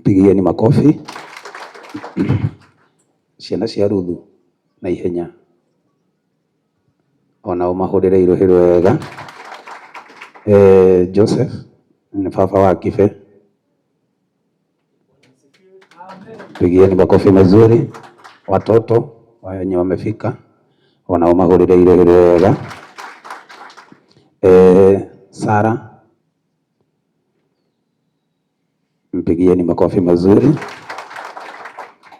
Mpigieni makofi. Ciana cia Ruthu na ihenya onao mahũrĩre irũhĩ wega. Joseph nĩ baba wa Kibe. Pigieni makofi mazuri. Watoto wenye wamefika onao mahũrĩre irũhĩ wega. Sara, mpigieni makofi mazuri.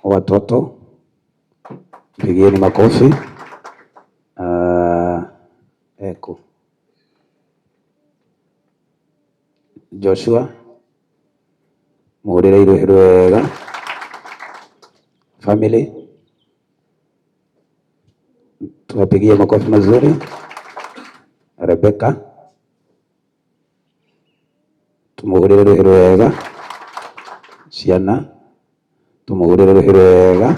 Watoto mpigieni makofi. Eko Joshua, muhũrĩre irũhĩ wega. Family, tuwapigie makofi mazuri. Rebecca, tumuhũrĩre rũhĩ wega. Ciana, tumuhũrĩre rũhĩ wega.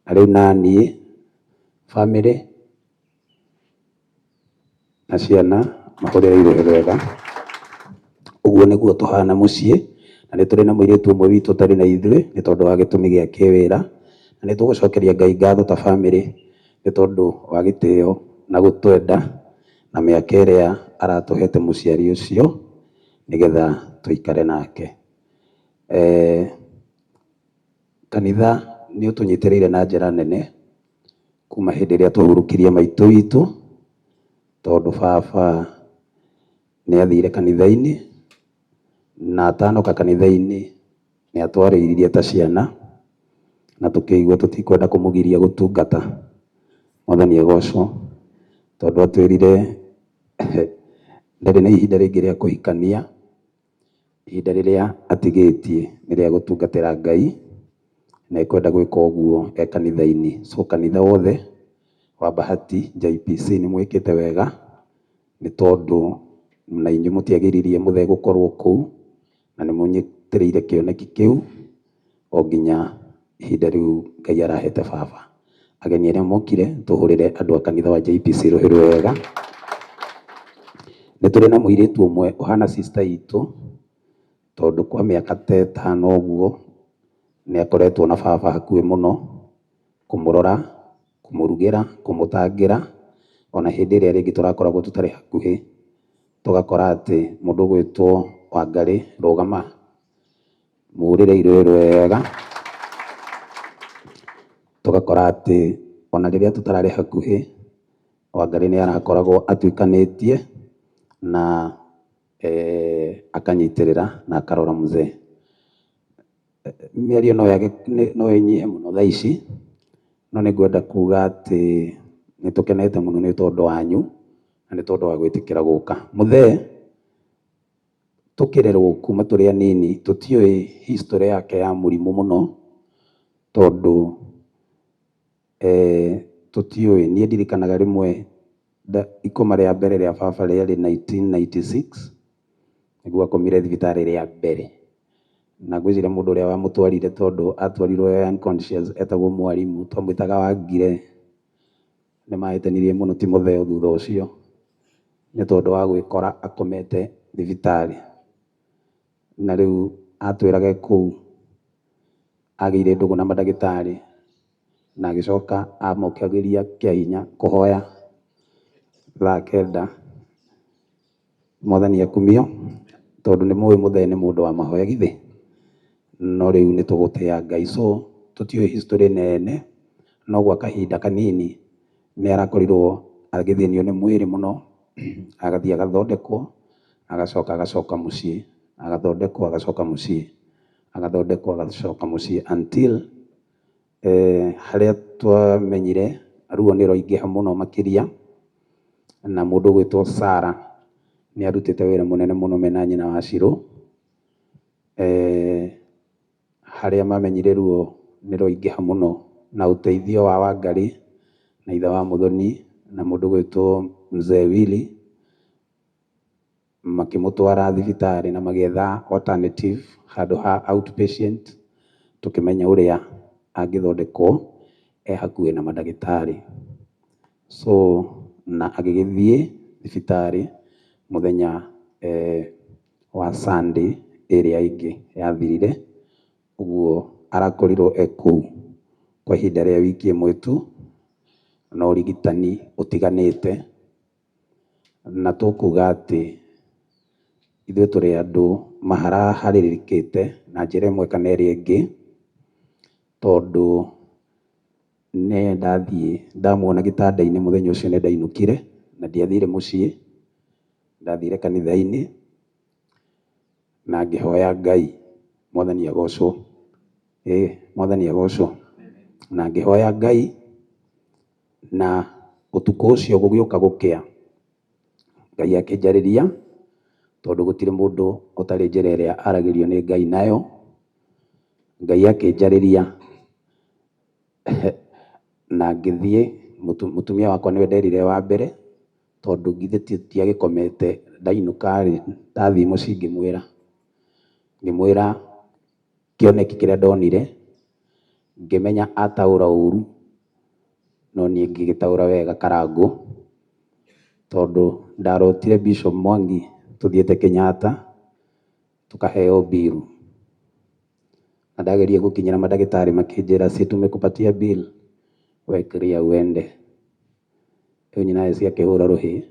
Na rĩu naniĩ family na ciana mahũrĩre irũhĩ wega. Ũguo nĩguo tũhana mũciĩ, na nĩ tũrĩ na mũirĩtu ũmwe witũ ũtarĩ na ithuĩ nĩ tondũ wa gĩtũmi gĩa kĩwĩra, na nĩ tũgũcokeria Ngai ngatho ta family nĩ tondũ wa gĩtĩo na gũtwenda na mĩaka ĩrĩa aratũhete mũciari ũcio nĩgetha tũikare nake. Kanitha nĩ ũtũnyitĩrĩire na njĩra nene kuma hĩndĩ ĩrĩa twahurũkirie maitũ witũ, tondũ baba nĩ athire kanitha-inĩ na atanoka kanitha-inĩ nĩ atwarĩirie ta ciana na tũkĩigua tũtikwenda kũmũgiria gũtungata. Mwathani agocwo, tondũ atwĩrire ndarĩ na ihinda rĩngĩ rĩa kũhikania, ihinda rĩrĩa atigĩtie nĩ rĩa gũtungatĩra Ngai na ekwenda gwĩka ũguo e kanitha-inĩ. So kanitha wothe wa Bahati JPC nĩ mwĩkĩte wega nĩ tondũ na inyuĩ mũtiagiririe mũthee gũkorwo kũu na nĩ mũnyitĩrĩire kĩoneki kĩu o nginya ihinda rĩu Ngai arahete baba. Ageni arĩa mokire tũhũrĩre andũ a kanitha wa JPC rũhĩ rwega. Nĩ tũrĩ na mũirĩtu ũmwe ũhana sister itũ, tondũ kwa mĩaka ta ĩtano ũguo nĩ akoretwo na baba hakuhĩ mũno kũmũrora, kũmũrugĩra, kũmũtangĩra, ona hĩndĩ ĩrĩa rĩngĩ tũrakoragwo tũtarĩ hakuhĩ, tũgakora atĩ mũndũ ũgwĩtwo Wangarĩ rũgama, mũhũrĩre irũĩ wega, tũgakora atĩ ona rĩrĩa tũtararĩ hakuhĩ, Wangarĩ nĩ arakoragwo atuĩkanĩtie na akanyitĩrĩra na akarora mzee. Mĩario no yage no ĩnyihe mũno thaa ici, no nĩ ngwenda kuga atĩ nĩ tũkenete mũno nĩ tondũ wanyu na nĩ tondũ wa gwĩtĩkĩra gũka. Mũthee tũkĩrerwo kuma tũrĩ anini tũtiũĩ history yake ya mũrimũ mũno, tondũ tũtiũĩ. Niĩ ndirikanaga rĩmwe ikoma rĩa mbere rĩa baba rĩarĩ 1996 nĩguo akomire thibitarĩ rĩa mbere, na ngwĩciria mũndũ ũrĩa wamũtwarire, tondũ atwarirwo e unconscious, etagwo mwarimũ, twamwĩtaga Wangire. Nĩ mahĩtanirie mũno Timotheo thutha ũcio nĩ tondũ wa gwĩkora akomete thibitarĩ, na rĩu atwĩraga e kũu agĩire ndũgũ na mandagĩtarĩ na agĩcoka amokagĩria kĩa hinya kũhoya thaa 9. Mwathani akumio, tondũ nĩ mũĩ mũthee nĩ mũndũ wa mahoya githĩ, no rĩu nĩ tũgũtĩa Ngai. So tũtiũĩ history nene, no gwa kahinda kanini nĩ arakorirwo agĩthĩnio nĩ mwĩrĩ mũno, agathiĩ agathondekwo, agacoka agacoka mũciĩ, agathondekwo agacoka mũciĩ, agathondekwo agacoka mũciĩ, until harĩa twamenyire ruo nĩ rwaingĩha mũno makĩria, na mũndũ ũgwĩtwo Sarah nĩ arutĩte wĩra mũnene mũno mena nyina wa Shiro, harĩa mamenyire ruo nĩ rwaingĩha mũno, na ũteithio wa Wangarĩ na ithe wa Muthoni na mũndũ ũgwĩtwo Mzee Willy, makĩmũtwara thibitarĩ na magĩetha alternative handũ ha outpatient, tũkĩmenya ũrĩa angĩthondekwo e hakuhĩ na mandagĩtarĩ. So na agĩgĩthiĩ thibitarĩ mũthenya wa Sunday. ĩrĩa ĩngĩ yathirire, ũguo arakorirwo e kũu kwa ihinda rĩa wiki ĩmwe tu, na ũrigitani ũtiganĩte, na tũkuga atĩ ithuĩ tũrĩ andũ maharaharĩrĩkĩte na njĩra ĩmwe kana ĩrĩa ĩngĩ, tondũ nĩ ndathiĩ ndamuona gĩtanda-inĩ mũthenya ũcio nĩ ndainũkire na ndiathire mũciĩ, ndathire kanitha-inĩ na ngĩhoya Ngai, Mwathani agocwo, ĩ Mwathani agocwo, na ngĩhoya Ngai na ũtukũ ũcio gũgĩũka gũkĩa, Ngai akĩnjarĩria tondũ gũtirĩ mũndũ ũtarĩ njĩra ĩrĩa aragĩrio nĩ Ngai nayo. Ngai akĩnjarĩria na ngĩthiĩ, mũtumia wakwa nĩwe nderire wa mbere, tondũ githĩ tiagĩkomete, ndainũka rĩ, ndathiĩ mũciĩ ngĩmwĩra, ngĩmwĩra kĩoneki kĩrĩa ndonire, ngĩmenya ataũra ũru, no niĩ ngĩgĩtaũra wega Karangũ, tondũ ndarotire Bishop Mwangi tũthiĩte Kenyatta, tũkaheo bill. Na ndageria gũkinyĩra mandagĩtarĩ makĩnjĩra si tumekupatia bill, we clear uende. Rĩu nyina Esi akĩhũra rũhĩ,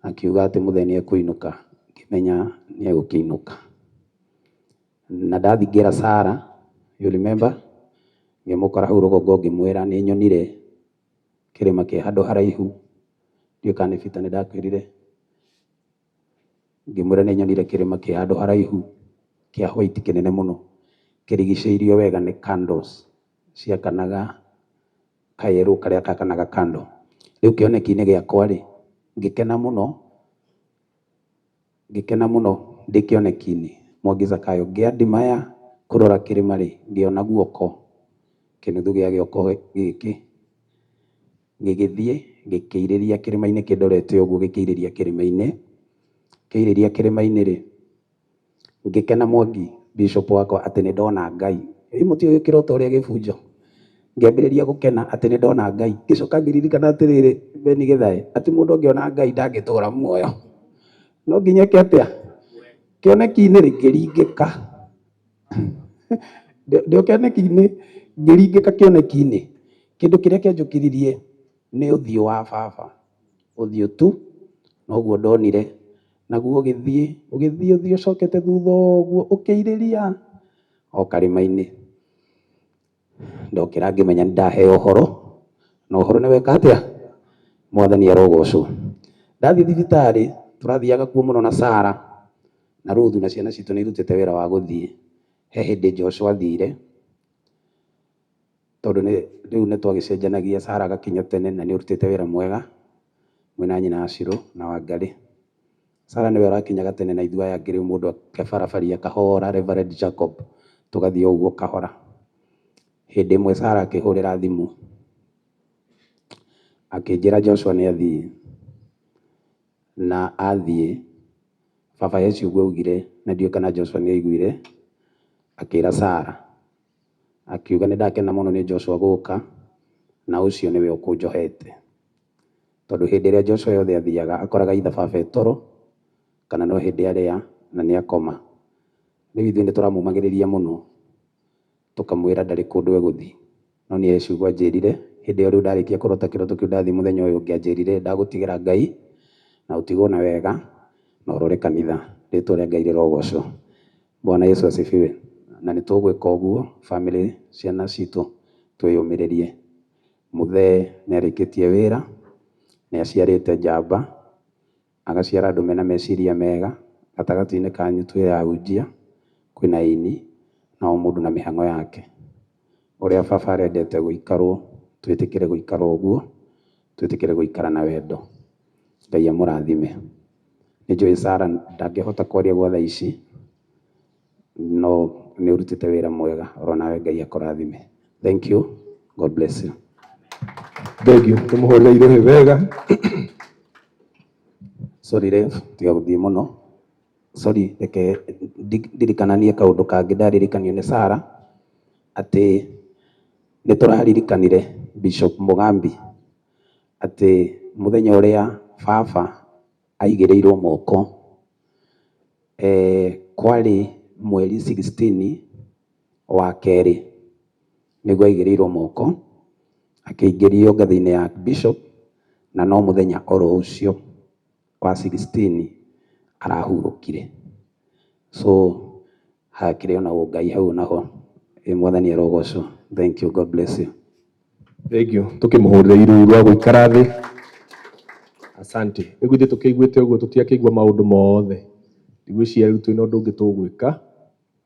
akiuga atĩ mũthee nĩ ekũinũka, ngĩmenya nĩ egũkĩinũka. Na ndathiĩ ngĩra Sarah, you remember, ngĩmũkora hau rũgongo ngĩmwĩra nĩ nyonire kĩrĩma kĩ handũ haraihu, ndiũĩ kana nĩ Peter nĩ ndakwĩrire, ngĩmwĩra nĩ nyonire kĩrĩma kĩ handũ haraihu kĩa white kĩnene mũno, kĩrigicĩirio wega nĩ candles ciakanaga kayellow karĩa gakanaga candle. Rĩu kĩoneki-inĩ gĩakwa rĩ, ngĩkena mũno, ngĩkena mũno ndĩ kĩoneki-inĩ Mwangi Zakayo, ngĩadmire kũrora kĩrĩma rĩ, ngĩona guoko, kĩnuthu gĩa gĩoko gĩkĩ, gĩgĩthiĩ gĩkĩirĩria kĩrĩma-inĩ kĩndorete ũguo, gĩkĩirĩria kĩrĩma-inĩ, kĩirĩria kĩrĩma-inĩ rĩ, ngĩkena Mwangi Bishop wakwa atĩ nĩ ndona Ngai. Ĩ mũtiũĩ kĩroto ũrĩa gĩbunjo? Ngĩambĩrĩria gũkena atĩ nĩ ndona Ngai, ngĩcoka ngĩririkana atĩrĩrĩ, Ben Githae, atĩ mũndũ angĩona Ngai ndangĩtũra muoyo, no nginya eke atĩa? Kĩoneki-inĩ rĩ, ngĩringĩka, ndĩ o kĩoneki-inĩ, ngĩringĩka kĩoneki-inĩ, kĩndũ kĩrĩa kĩanjũkĩririe nĩ ũthiũ wa baba, ũthiũ tu noguo ndonire, naguo ũgĩthiĩ, ũgĩthiĩ ũthiũ ũcokete thutha ũguo ũkĩirĩria o karĩma-inĩ. Ndokĩra ngĩmenya nĩ ndaheo ũhoro, na ũhoro nĩ weka atĩa? Mwathani arogocwo. Ndathiĩ thibitarĩ, tũrathiaga kuo mũno na Sarah na Ruth na ciana citũ nĩ irutĩte wĩra wa gũthiĩ. He hĩndĩ Joshua athire, tondũ rĩu nĩ twagĩcenjanagia, Sarah agakinya tene na nĩ ũrutĩte wĩra mwega, mwĩna nyina Shiro na Wangarĩ. Sarah nĩwe ũrakinyaga tene na ithuĩ aya angĩ rĩu mũndũ akebarabaria kahora, Reverend Jacob, tũgathiĩ o ũguo kahora. Hĩndĩ ĩmwe Sarah akĩhũrĩra thimũ, akĩnjĩra Joshua nĩ athiĩ, na athiĩ, baba he ciugo augire na ndiũĩ kana Joshua nĩ aiguire, akĩra Sarah, akiuga nĩ ndakena mũno nĩ Joshua gũka, na ũcio nĩwe ũkũnjohete. Tondũ hĩndĩ ĩrĩa Joshua yothe athiaga akoraga either baba e toro kana no hĩndĩ arĩa na nĩ akoma. Rĩu ithuĩ nĩ tũramũmagĩrĩria mũno tũkamwĩra ndarĩ kũndũ egũthiĩ. No niĩ he ciugo anjĩrire hĩndĩ ĩyo rĩu ndarĩkia kũrota kĩroto kĩu ndathiĩ mũthenya ũyũ ũngĩ anjĩrire ndagũtigĩra Ngai na ũtigwo na wega na ũrore kanitha. Rĩtwa rĩa Ngai rĩrogocwo. Bwana Yesu asifiwe. Na nĩ tũgwĩka ũguo family ciana citũ twĩyũmĩrĩrie. Mũthee nĩ arĩkĩtie wĩra, nĩ aciarĩte njamba, agaciara andũ mena meciria mega, gatagatĩ-inĩ kanyu twĩ ahunjia, kwĩna aini, na o mũndũ na mĩhang'o yake. Ũrĩa baba arendete gũikarwo, twĩtĩkĩre gũikara ũguo, twĩtĩkĩre gũikara na wendo. Ngai amũrathime. Nĩ njũĩ Sarah ndangĩhota kwaria gwa thaa ici, no nĩ ũrutĩte wĩra mwega, oro nawe Ngai akũrathime. Thank you. God bless you. Thank you. Tũmũhũrĩre irũhĩ wega. Sorry Rev, tiga gũthiĩ mũno. Sorry, reke ndirikananie kaũndũ kangĩ ndaririkanio nĩ Sarah atĩ nĩ tũraririkanire Bishop Mugambi atĩ mũthenya ũrĩa baba aigĩrĩirwo moko kwarĩ Mweri 16 wa kerĩ nĩguo aigĩrĩirwo moko, akĩingĩrio ngathĩ-inĩ ya bishop, na no mũthenya oro ũcio wa 16 arahurũkire. So hakĩrĩ ona ũngai hau naho. Ĩ Mwathani arogocwo. Thank you, God bless you. Thank you. Tukĩmũhũrĩra iruru rwa gũikara thĩ. Asante. Rĩu ithuĩ tũkĩiguĩte ũguo, tũtiakĩigua maũndũ mothe. Ndigwĩciria rĩu twĩna ũndũ ũngĩ tũgwĩka.